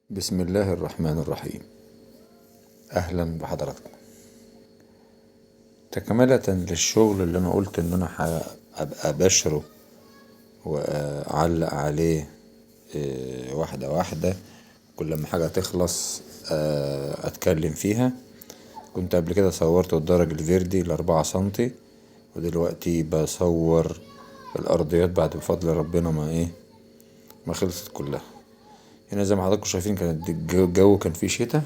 بسم الله الرحمن الرحيم. اهلا بحضراتكم. تكملة للشغل اللي انا قلت ان انا ابقى بشره واعلق عليه واحدة واحدة، كل ما حاجة تخلص اتكلم فيها. كنت قبل كده صورت الدرج الفيردي ال4 سنتي، ودلوقتي بصور الارضيات بعد بفضل ربنا ما خلصت كلها. هنا زي ما حضراتكم شايفين كانت الجو كان فيه شتاء،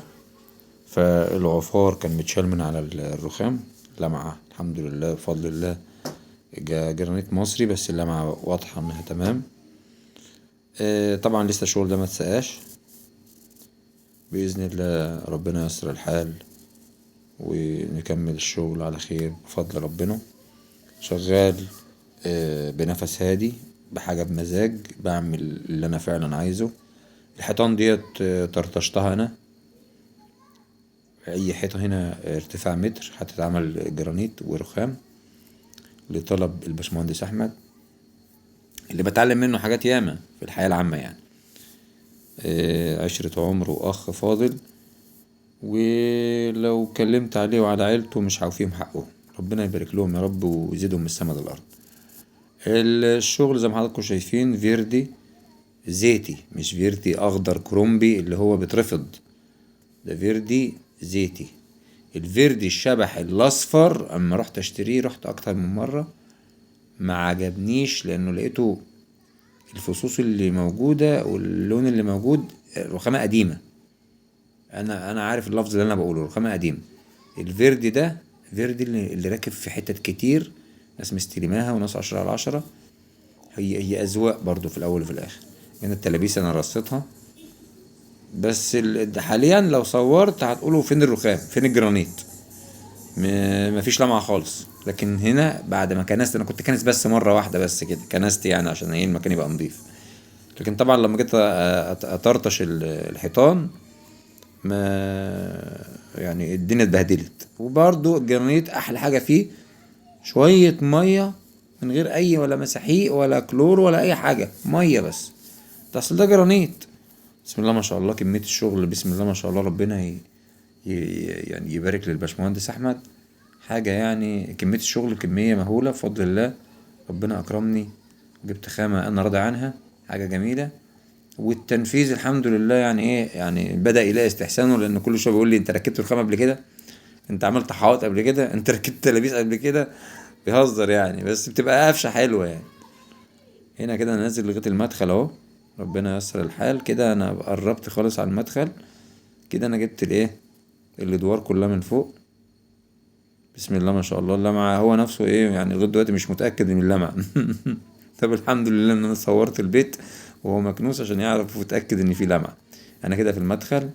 فالعفار كان متشال من على الرخام. لمعة الحمد لله بفضل الله، جرانيت مصري بس اللمعة واضحة انها تمام. طبعا لسه الشغل ده ما اتسقاش، بإذن الله ربنا ييسر الحال ونكمل الشغل على خير بفضل ربنا. شغال بنفس هادي، بحاجة بمزاج، بعمل اللي انا فعلا عايزه. الحيطان ديت طرطشتها انا، اي حيطة هنا ارتفاع متر هتتعمل جرانيت ورخام لطلب الباشمهندس احمد اللي بتعلم منه حاجات ياما في الحياة العامة يعني. عشرة عمر واخ فاضل، ولو اتكلمت عليه وعلى عيلته مش هوفيهم حقهم، ربنا يبارك لهم يا رب ويزيدهم من السما للارض. الشغل زي ما حضراتكم شايفين فيردي زيتي، مش فيردي اخضر كرومبي اللي هو بيترفض، ده فيردي زيتي. الفيردي الشبح الاصفر اما رحت اشتريه، رحت اكتر من مره ما عجبنيش، لانه لقيته الفصوص اللي موجوده واللون اللي موجود رخامه قديمه. انا عارف اللفظ اللي انا بقوله، رخامه قديمه. الفيردي ده فيردي اللي راكب في حتت كتير، ناس مستلماها وناس 10 على 10. هي اذواق برضو في الاول وفي الاخر. هنا التلابيس انا رصيتها، بس حاليا لو صورت هتقولوا فين الرخام فين الجرانيت، مفيش لمعه خالص. لكن هنا بعد ما كنست، انا كنت كنس بس مره واحده بس كده، كنست يعني عشان ايه المكان يبقى نظيف. لكن طبعا لما جيت اطرطش الحيطان ما يعني الدنيا اتبهدلت. وبرضو الجرانيت احلى حاجه فيه شويه ميه من غير اي ولا مساحيق ولا كلور ولا اي حاجه، ميه بس، ده اصل ده جرانيت. بسم الله ما شاء الله كمية الشغل، بسم الله ما شاء الله، ربنا يعني يبارك للباشمهندس أحمد. حاجة يعني كمية الشغل كمية مهولة بفضل الله، ربنا أكرمني جبت خامة أنا راضي عنها، حاجة جميلة. والتنفيذ الحمد لله يعني إيه، يعني بدأ يلاقي استحسانه، لأن كل شوية بيقول لي أنت ركبت الخامة قبل كده، أنت عملت حائط قبل كده، أنت ركبت تلابيس قبل كده، بيهزر يعني، بس بتبقى قفشة حلوة يعني. هنا كده أنا نازل لغاية المدخل أهو، ربنا ييسر الحال. كده انا قربت خالص على المدخل، كده انا جبت الايه الادوار كلها من فوق. بسم الله ما شاء الله. اللمعه هو نفسه ايه يعني لغايه دلوقتي مش متاكد من اللمعه. طب الحمد لله ان انا صورت البيت وهو مكنوس عشان يعرف ويتاكد ان في لمعه. انا كده في المدخل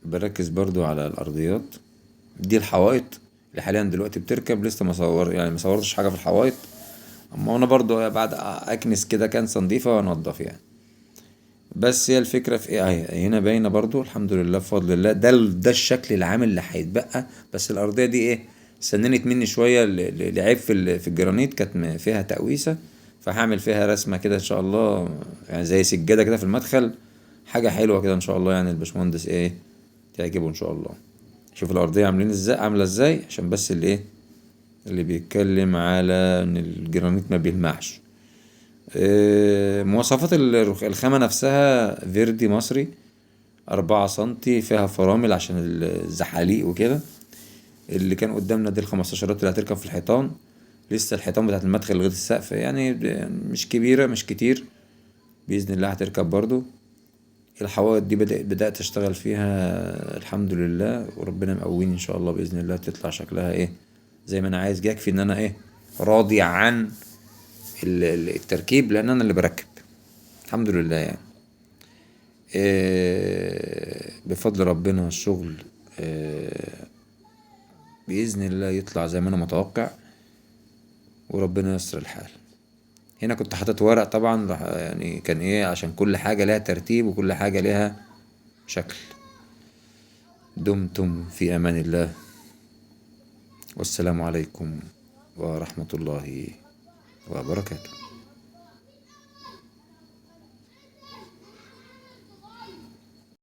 بركز برضو على الارضيات دي، الحوائط اللي حاليا دلوقتي بتركب، لسه ما صور يعني ما صورتش حاجه في الحوائط، اما انا برضو بعد اكنس كده كنسه نظيفه وانضف يعني. بس هي الفكره في ايه، اهي هنا باينه برضو الحمد لله بفضل الله. ده الشكل العام اللي هيتبقى. بس الارضيه دي ايه سننت مني شويه لعيب في الجرانيت، كانت فيها تقويسه، فهعمل فيها رسمه كده ان شاء الله، يعني زي سجاده كده في المدخل، حاجه حلوه كده ان شاء الله، يعني الباشمهندس ايه تعجبه ان شاء الله. شوف الارضيه عاملين ازاي، عامله ازاي، عشان بس اللي ايه اللي بيتكلم على ان الجرانيت ما بيلمعش. مواصفات الخامة نفسها فيردي مصري 4 سنتي، فيها فرامل عشان الزحاليق وكده. اللي كان قدامنا دي الخمستاشرات اللي هتركب في الحيطان، لسه الحيطان بتاعت المدخل لغاية السقف يعني مش كبيرة مش كتير، بإذن الله هتركب برضو. الحوائط دي بدأت أشتغل فيها الحمد لله، وربنا مقويني إن شاء الله بإذن الله تطلع شكلها إيه زي ما أنا عايز. يكفي إن أنا إيه راضي عن التركيب، لأن أنا اللي بركب الحمد لله يعني. بفضل ربنا الشغل بإذن الله يطلع زي ما أنا متوقع، وربنا ييسر الحال. هنا كنت حاطط ورق طبعا، يعني كان إيه عشان كل حاجة لها ترتيب وكل حاجة لها شكل. دمتم في أمان الله، والسلام عليكم ورحمة الله وبركاته.